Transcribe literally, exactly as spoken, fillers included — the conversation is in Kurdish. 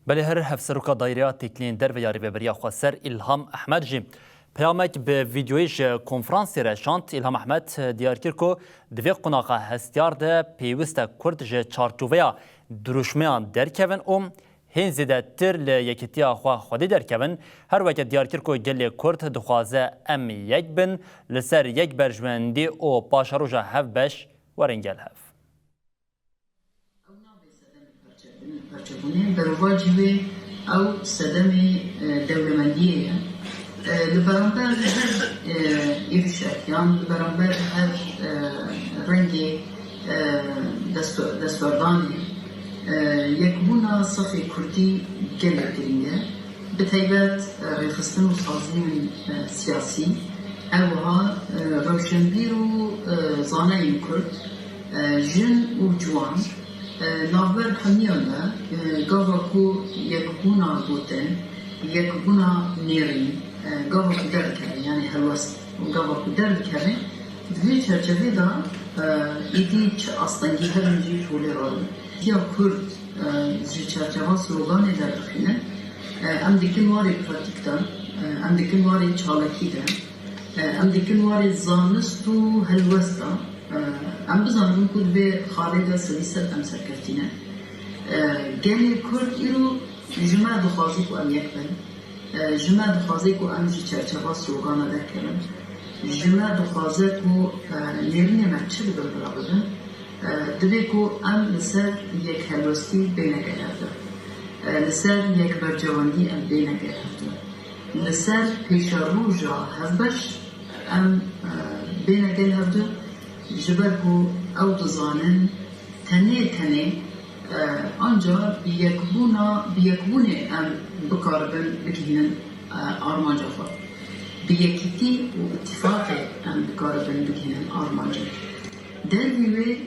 Belê her Hevseroka Daîreya Têkiliyên Derve ya Rêveberiya Xweser Îlham Ehmed jî peyamek bi vîdyoyê ji konferansê re şand. Îlham Ehmed diyar kir ku di vê qonaxa hestiyar de pêwist e Kurd ji çarçoveya dirûşmeyan derkevin û hên zêdetir li yekîtiya xwe xwedî derkevin. Her weke diyar kir ku gelê Kurd dixwaze em yek bin, li ser yek berjwendî û paşeroja hevbeş werin gel hev. Ew nabe sedemê perçebûnê, berovajî wê ew sedemê, e, dewlemendiyê ye. E, li beramber her, e, êrişek yan li beramber her, e, rengê, e, desto-, destwerdanê, e, yekbûna sefê kurdî gelek girîng e. Bi taybet, e, rêxistin û saziyên, e, siyasî, her wiha, e, rewşenbîr û, e, zanayên kurd, e, jin û ciwan, e, navber hemiyan de, e, gava ku yekbûna gotin, yekbûna nêrîn, e, gava ku derdikeve, yanî helwest û gava ku derdikeve, di vê çerçevê de, e, êdî çi astengî hebin jî holê radin. Ya Kurd, e, ji çerçeva sloganê derdixînin. E, em dikin warê pratîk de, e, em dikin warê çalakî de, e, em dikin warê zanist û helwest de. E, em bizanin ku di vê xalê de sedî sed em serkeftî ne. E, gelê Kurd îro ji me dixwaze ku em yek bin. E, ji me dixwaze ku em ji çerçeva slogana derkevin. Ji me dixwaze ku, e, nêrînê me çi dibin bila bibin. E, divê ku em li ser yekhelwestî bêne gel hev de. E, li ser yekbercewendî em bêne gel hev de. Li ser pêşeroja hevbeş em, e, bêne gel hev de. Ji ber ku ew dizanin tenê tenê, e, anca bi yekbûna, bi yekbûnê em bikaribin bigihînin, e, armanca xwe. Bi yekîtî û îtîfaqê em bikaribin bigihînin armancê. Dervî wê